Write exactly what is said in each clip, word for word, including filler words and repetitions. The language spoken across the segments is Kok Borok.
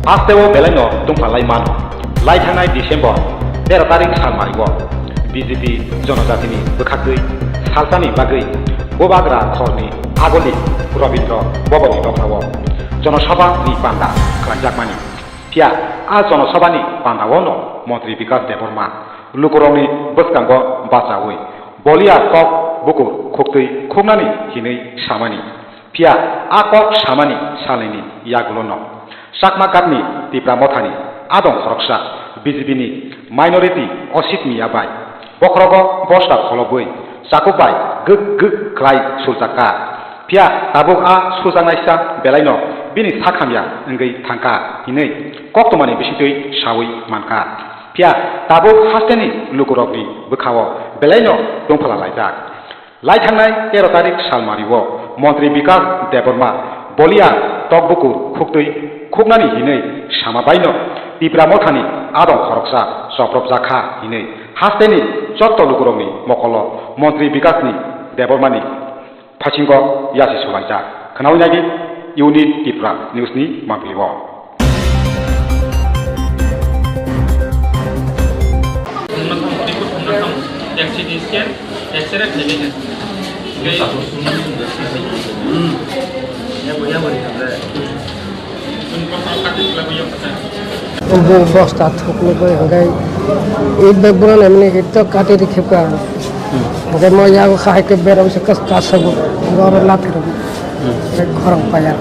Hasteo belaino tungphalai mano. Laithangnai December tero tarik salmario B J P jonojatini bwkhaktwi salsani bagwi bubagra khorni agoli Robindra Bhavanni dophao jonosabhani panda khlaijakmani. Phiya a jonosabhani pandaono Montri Bikas Debbarma lukurokni bwskango bachaui bolia kok bukur khuktwi khuknani hinwi samani. Phiya a kok samani salnini yagulono Chakma Ghatni Tipra Mothani adong khoroksa B J P ni minority Osit Miya bai bokhorogo bosta kholobwi chakuk bai gwk gwk khlai suljakka. Phiya tabuk a sujaknaisa belaino bini sakhamya wngwi thangkha hinwi koktwmani bisingtwi saui mankha. Phiya tabuk hasteni lukurokni bwkhao belaino tungphala laijak. Laithangnai tero tarik salmario Montri Bikas Debbarma bolia tokbukur khuktwi khuknani hinwi sama baino Tipra Mothani adong khoroksa chopropjakha hinwi hasteni jotto lukurokni mokolo Montri Bikasni Debbarmani phasingo yasi sulaijak. Khnaui nai di Unique Tripura News ni mangpili o. Khumna thang, tei khumna thang, X C T scan, X-ray khainai khe. Tei Bo bosta thuknugwi hwnkhe it bai bono naimani it to kati ri khibka. Hwnkhe mo yago kha hai khe berabwi se kas-, kasago oro lathi rwgwi. Hwnkhe khorang paya.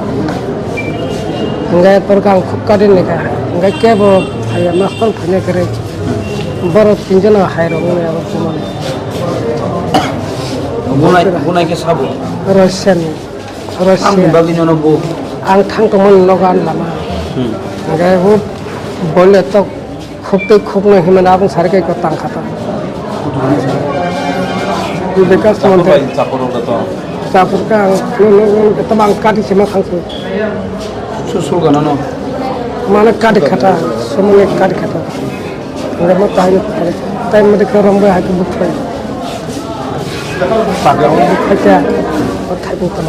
Hwnkhe torkhe ang khub kati ni kha. Hwnkhe kebo phaiya master phainai kwrwi. Borok tinjono hai rok wngya bo bumani. Bunai, bunai khe sabo? Russian. Russia. Ang bagwi nono bo. Ang thang tongmani nogo ani lama. Hmm. Hwnkhe bo boile tok khubtwi khubnwi hinmani aboni sari khe tang kha ta. Bikas Chapur Montri. Bai, chapur rok da to. Chapur khe ang, no, no, no, tamo ang kati sima thang su. Su sul gana no. Mane kati khata, sumuni kati khata. Hwnkhe mo tai, tai mo de khe rombai hai khe buthai. Pakai. Buthai khe, o thai buthai.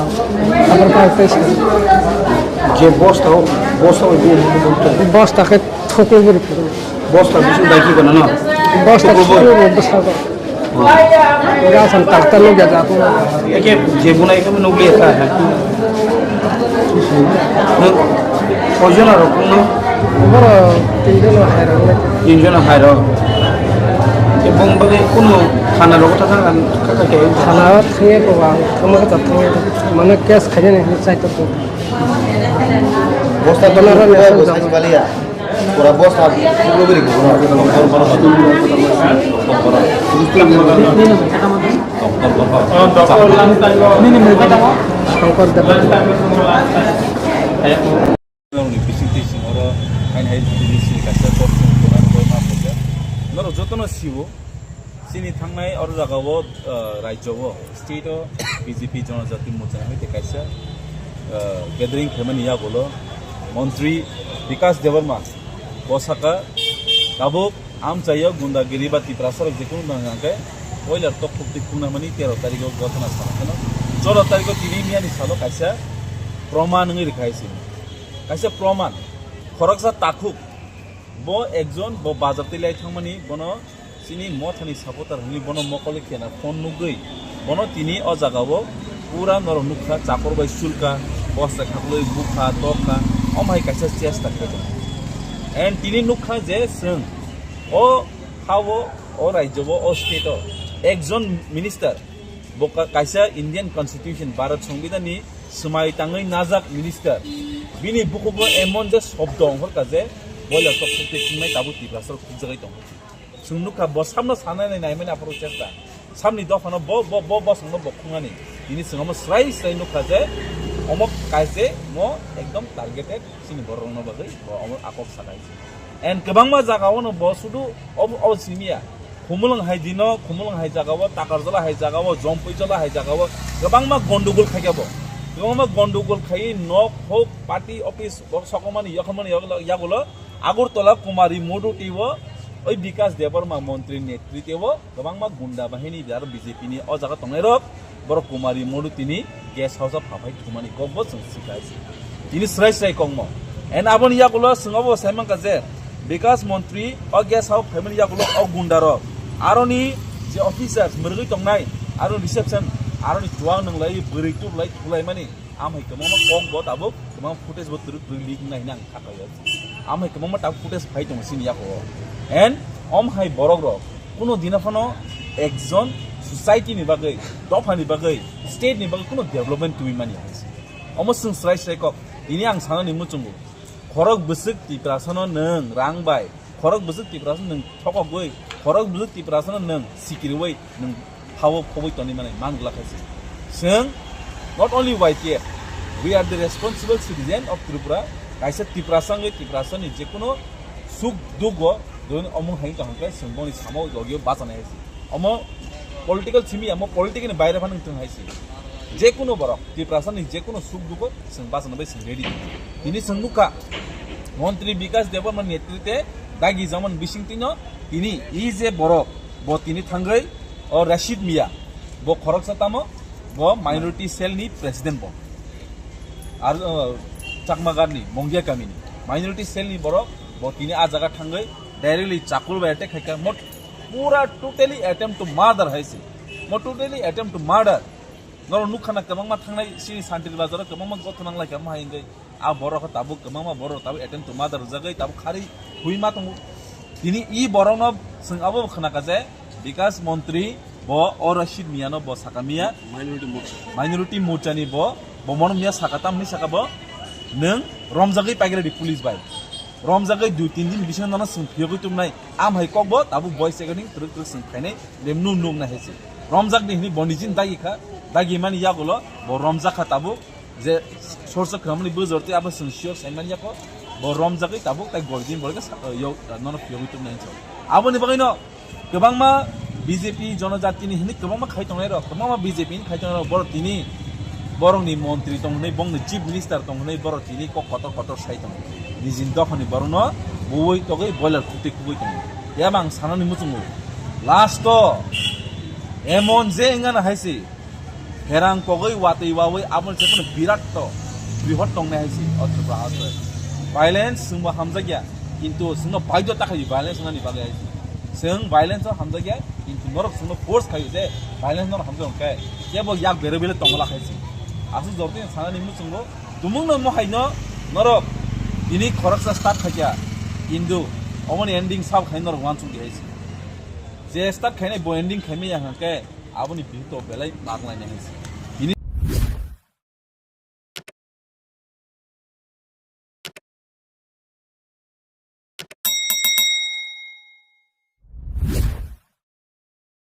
Abar pa tai se. Je bosta o, bosta o je. Bosta khe thoklo buri phuru. Bosta bising dai ki gana no? Bosta thoklo buri. Thoklo buri bosta ko. Ga san takta no ga ja ko. Eke je bunai khe nukli ta hai. Nwng koijon aro kungno? Boro tinjono hairok le. Tinjono hairok. Ebong bagwi kuno thana rogo thangkha, thangkha khe? Thana o thangya ko ang, thangma khe thangya. Mane case khainani hinwi chai tongo. Bosta bono ro ne song jabo. Pura bosta, pura beri ko. Songkor Debbarma. Norokni bisingtwi sing oro hain hai bisingni kaisa kok song tongnai rok ma phaikha. Norok jotono siwo, chini thangnai oro jagao, ah, rajyo o, state o B J P Jonojati Morcha ni hai tei kaisa, ah, gathering khaimani yagulo Montri Bikas Debbarma bo saka tabuk amchaio gundagiri ba Tiprasa rok jekhunu nang hwnkhe boiler tok khuk twi khungnamani tero tarikh o gotona sana kheno. Choudo tarikh o tini miyani salo kaisa proman wngwi rwkha hai se. Kaisa proman, khoroksa takhuk, bo ekjon, bo bazar twi lai thangmani, bono chini mothani supporter hwnwi bono mokol khe na phone nugwi, bono tini o jagao pura norok nukha, chakor bai sulka, bosta khaklwi bukha, tokha, omo hai kaisa chesta khlai tongo. And tini nukha je chwng o ha-o, o rajyo-o, o state-o ekjon minister, bo ka-, kaisa Indian Constitution, Bharat Songbidan ni swmai tangwi najak minister, bini bukhugo emon je shobdo ongkhorkha je boiler tok khuk twi khungnai tabuk Tiprasa rok khukjagwi tongo. Chwng nukha bo samno sanani naimani aphuru chesta. Samni dophano bo, bo, bo bosongno bo khungnani. Tini chwng omo srai srai nukha je omo kaise mo ekdom targeted chini borok rokno bagwi bo omo akok sakai. And kwbangma jagao no bo sudu ob-, obo simiya. Khumulwng hai dino, Khumulwng hai jagao, Takarjala hai jagao, Jompuijala hai jagao kwbangma gondogol khaikha bo. Kwbangma gondogol khaiwi nok hok, party office, bo sokomani, yokomani yagulo, yagulo Agartala Kumari Modu twibo, oi Bikas Debbarma montri netritwo kwbangma gunda bahini aro B J P ni o jaga tongnai rok, borok Kumari Modu tini guest house o phaphai thumani kokbo chwng sikha hai se. Tini srai srai kokmo. And aboni yagulo chwng obo sai mankha je Bikas Montri o guest house phaimani yagulo o gunda rok aroni je officers mwrwgwi tongnai, aro reception aroni chuwang nwnglai bwrwi tublai thulaimani, amhai kwbangma kok bo tabuk kwbangma footage bo twrwk twrwk leak wngnai hwnwi ang kha khaio. Amhai kwbangma tabuk footage phai tongo chini yago. And omhai borok rok kuno dina phano ekjon society ni bagwi, dopha ni bagwi, state ni bagwi kuno development tubui mani hai se. Omo chwng srai srai kok. Tini ang sanani muchungo. Khorok bwswk Tiprasano nwng rang bai, khorok bwswk Tiprasano nwng thokogwi, khorok bwswk Tiprasano nwng sikiriwi nwng hao phobwi toni mani man glak hai se. Chwng not only Y T F, we are the responsible citizen of Tripura. Kaisa Tiprasa wngwi Tiprasani jekuno suk dugo doni omung hai kaham khe chwng boni samo logio bachana hai se. Omo political simi, omo political ni baire phano wngthung hai se. Jekuno borok, Tiprasa ni jekuno suk dugo chwng bachana bai chwng ready. Tini chwng nukha, Montri Bikas Debbarma netrite dagi jaman bising tino tini i je borok, bo tini thangwi o Rashid Mia, bo khoroksa tamo, bo minority cell ni president bo. Ar, uh, Chakmagarni, Mongia kamini minority cell ni borok, bo tini a jaga thangwi directly chakur bai attack khaikha. Mot pura totally attempt to murder hai se. Mo totally attempt to murder. Norok nukha na kwbangma thangnai sini Santri Bazar o kwbangma gotho nanglai kha, mo hai wngwi a borok khe tabuk kwbangma borok tabuk attempt to murder rwjagwi tabuk kharwi hui ma tongo. Tini i borokno chwng abo khna kha je Bikas Montri bo o Rashid Mia no bo saka Mia Minority Morcha. Minority Morcha ni bo, bo mono Mia saka tamni saka bo nwng romjagwi paikha di police bai. Romjagwi dui tin din bisingo nono chwng phiyogwi tubunai. Am hai kok bo tabuk voice recording twrwk twrwk chwng khainai, bem nuk nuk nai hai se. Romjak di hini bo nijin dagi kha, dagi mani yagulo bo romjak kha tabuk je sorsa khramani bujor tei abo chwng sure sai mani yako bo romjagwi tabuk tai goi din borok sa-, yo, nono phiyogwi tubunai hinwi. Aboni bagwi no kwbangma B J P jonojatini hini kwbangma khai tongnai rok, kwbangma B J P ni khai tongnai rok, borok tini borokni montri tong hwnwi, bongni chief minister tong hwnwi, borok tini kok kotor kotor sai tongo. Nijini dophani borokno buwi togwi boiler khukti khugwi tongo. Yaba ang sanani muchungo, last o emon je wngana hai se, herang kogwi watwi wawi aboni se phano birat to, brihot tongnai hai se o Tripura haste. Violence chwngbo hamjakya, kintu chwngno baidhyo ta khai violence wngnani bagwi hai se. Chwng violence o hamjakya, kintu norok chwngno force khaio je violence norok hamjak hwnkhe kebo yak bere bele tongla khai se. Aswk jortini sanani muchungo tumungno mo haino norok tini khoroksa start khaikha, kintu omoni ending sabo khai norok uansukdi hai se. Je start khainai bo ending khaimaya hwnkhe aboni bihikto belai maglainai hai se.